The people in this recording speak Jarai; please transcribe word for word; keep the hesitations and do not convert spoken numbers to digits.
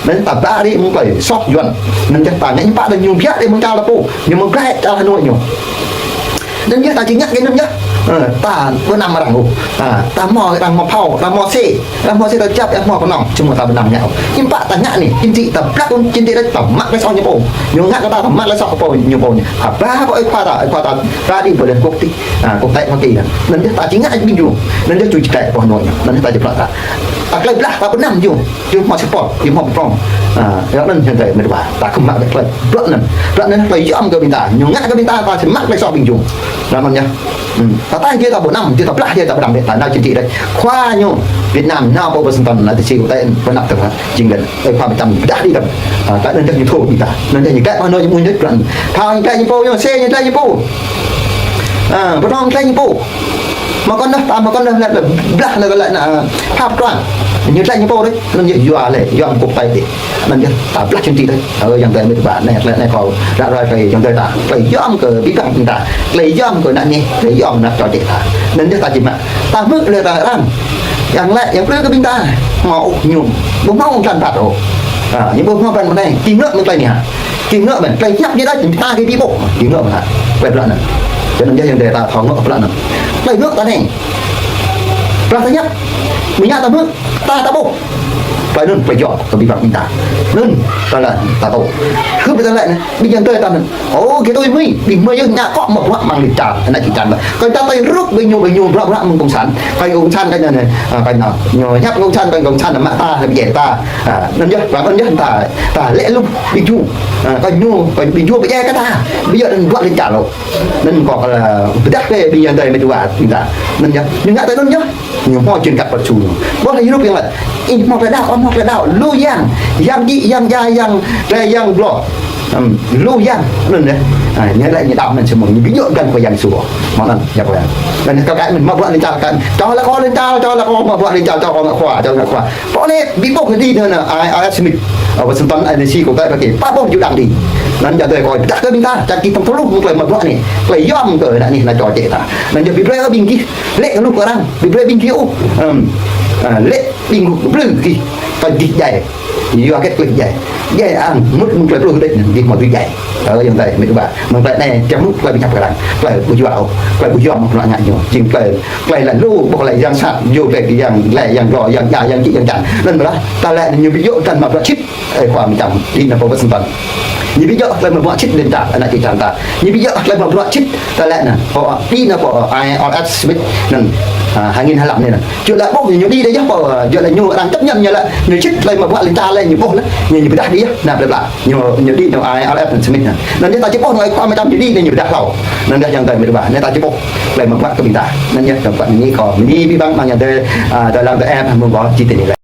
Anŭn ta ba ri mơ̆ng tơlơi soh Yuan. Anŭn yơh ta ngă hiư̆m pă anŭn ñu biă ri mơ̆ng čar ta pô. Ñu mơ̆ng Grek čar Hà Nội ñu. Anŭn yơh ta či ngă kơ anŭn yơh. Ơ, ta ƀu năm arăng ôh. Ơ, ta hmâo, arăng hmâo phao, arăng hmâo xe. Arăng hmâo xe ta čăp, arăng hmâo kơnơ̆ng. Samơ̆ ta ƀu năm ngă ôh. Hiư̆m pă ta ngă anai, chính trị ta blăk ôn, chính trị ta mă tơlơi soh ñu pô. Ñu ngă kơ ta, ta mă tơlơi soh pô, ñu pô ñu. Hă, ba pô ơi khua ta, ơi khua ta, ra đi ƀơi lŏn quốc tế, ơ, quốc tế Hoa Kỳ anŭn. Anŭn yơh ta či ngă ƀing ñu. Anŭn yơh čuh či kĕ pô Hà Nội ñu. Anŭn yơh ta či blăk ta. Ta tơlơi blah ta ƀu năm ñu. Ñu hmâo xe pô, ñu hmâo pơprong. Ơ, yua anŭn hiư̆m tơi mĕt wa. Ta khŏm mă tơlơi blăk anŭn. Blăk anŭn tơlơi yom kơ ƀing ta. Ñu ngă kơ ƀing ta, ta či mă tơlơi soh ƀing ñu. Anŭn yơh. Ơ, ta tơlơi ta ƀu năm, tơlơi ta blah, tơlơi ta ƀu năm dêh, ta nao chính trị dêh. Khua ñu Việt Nam nao pơ Washington, nao tơlơi ta ƀu năm tơlơi. Jing dêh, ơi khua mơčăm dah đi dăm. Ơ, ta anŭn yơh ñu thâo ƀing ta. Anŭn yơh ñu kĕ pô Hà Nội ñu ƀuh ñu kơnơ̆ng. Thâo ñu kĕ ñu pô, ñu xe ñu kĕ ñu pô. Ơ, pơnong kĕ ñu pô. Mă kơnơ̆ng, ta mă kơnơ̆ng lĕ, lĕ, blah lĕ, lĕ, anŭn, ơ, phap kơnơ̆ng. Ñu kĕ ñu pô dêh. Anŭn yơh yua lĕ, yua mơ̆ng quốc tế dêh. Anŭn yơh ta blah chính trị dêh. Ơ, ayŏng adơi mĕt wa, anai, anai, anai kâo ră ruai kơ ayŏng adơi ta. Tơlơi yom kơ abih bang ƀing ta. Tơlơi yom kơ ană neh, tơlơi yom ană čô čĕ ta. Anŭn yơh ta či mă. Ta hmư̆ lĕ ta arăng. Yang lĕ, yang plư kơ ƀing ta. Hmâo ôh ñu. Ƀu hmâo kơnơ̆ng phat ôh. Ơ, ñu ƀu hmâo pran mơnai. Či ngă mơ̆ng tơlơi anai hă. Či ngă mơ̆n. Tơlơi hiăp ñu đôč, ta kơ ƀu ƀuh. Či ngă mơ̆n hă. Tơlơi blăk anŭn. Čang anŭn yơh ayŏng adơi ta thâo ngă blăk anŭn. Tơlơi ngă ta anai. Blăk ta hiăp. Mơ̆ng anai ta hmư̆. Ta ta ƀuh. Tơlơi anŭn tơlơi yom kơ abih bang ƀing ta. Anŭn tơlơi ta tŭ. Hưp tơlơi anai. Ƀing ayŏng adơi ta anŭn. Ơ, kơ tui mơi. Ƀing mơi yơh ngă kơ mă bruă mơ̆ng lŏn čar. Ană čư̆ čan mă. Kơ ta tơlơi rup ƀing ñu, ƀing ñu bruă bruă mơ̆ng cộng sản. Kơ cộng sản kơ ñu anai. Ơ, kơ ñu. Ñu hiăp cộng sản, kơ cộng sản mă ta, ƀu djai ta. Ơ, anŭn yơh, anŭn yơh ta, ta lĕ lu ƀing ñu. Ơ, kơ ñu, kơ ƀing ñu ƀu djai kơ ta. Ƀu djai anŭn bruă lŏn čar lu. Anŭn kâo kơ la pơdah kơ ƀing ayŏng adơi mĕt wa ƀing ta. Anŭn yơh. Ñu ngă tơlơi anŭn yơh. Ñu hmâo jing kăt pơču ñu. Ƀuh lĕ rup yang lĕ. Ih hmâo tơlơi đaŏ, hmâo tơlơi đaŏ. Lu yang. Yang djik, yang djai, yang tơlơi, yang glô. Ưm, lu yang. Anŭn yơh. Ơ, ñu lĕ ñu đaŏ mơ̆n samơ̆. Ñu ƀu djơ̆ găn kơ yang sua. Mơ̆ng anŭn, yap kơ yang. Anŭn kơ kăi mơ̆n hmâo bruă lŏn čar kăi. Čô lĕ kâo lŏn čar, čô lĕ kâo hmâo bruă lŏn čar, čô kâo ngă khua, čô ngă khua. Pô lĕ ƀu ƀuh kơ đi anŭn, ơ, ai, ai Smith. Ơ, Washington, ai Nancy, kơ kăi pơkĕ. Pă ƀuh ñu đang đi. Anŭn ayŏng adơi kâo pơdah kơ ƀing ta, čang kơ tơm tơluh mơ̆ng tơlơi mă bruă anai. Tơlơi yom kơ ană neh ană čô čĕ ta. Anŭn yơh ƀu brơi ƀing gih lĕ kơ lu kơ arăng, ƀu brơi ƀing gih ôh. Ưm. Ơ, lĕ ƀing gih plư gih. Kơ gih djai. Yua hơget plư djai. Djai arăng mŭt mơ̆ng tơlơi plư dêh, gih hmâo tui djai. Ơ, ayŏng adơi mĕt wa. Mơ̆ng tơlơi anai, čang mŭt tơlơi pơhiăp kơ arăng. Tơlơi ƀu yua ôh. Tơlơi ƀu yua mơ̆ng tơlơi ngă ñu. Jing tơlơi, tơlơi lĕ lu, ƀuh lĕ yang sat, yua lĕ yang, lĕ yang glô, yang djai, yang djik, yang čan. Anŭn mơ̆n lah, ta lĕ ñu ƀu djơ̆ tơlơi mă bruă sĭt. Ơi khua mơčăm, đi nao pơ Washington. Ñu ƀu djơ̆ tơlơi mă bruă sĭt lŏn čar, ană čư̆ čan ta. Ñu ƀu djơ̆ tơlơi mă bruă sĭt, ta lĕ anŭn. Pơ, đi nao pơ, ơ, ai, Ơ, Smith, anŭn. Ơ, hai nghìn hai lăm anai anŭn. Yua lĕ ƀuh ñu đi dêh yơh pơ, yua lĕ ñu arăng chấp nhận ñu lĕ, ñu sĭt tơlơi mă bruă lŏn čar lĕ ñu ƀuh lĕ, ñu, ñu pơdah đi yơh, anŭn plơi pla. Ñu, ñu đi nao ai, Ơ, Smith anŭn. Anŭn yơh ta či ƀuh nao ơi khua mơčăm ñu đi anai ñu pơdah hlâo. Anŭn yơh ayŏng adơi mĕt wa, anai ta či ƀuh tơlơi mă bruă kơ ƀing ta. Anŭn yơh, tơlơi mă bruă anai kâo bơni abih bang ayŏng adơi, ơ, tơlơi lăng tơlơi ĕp mơ̆ng kâo či tui anai lĕ.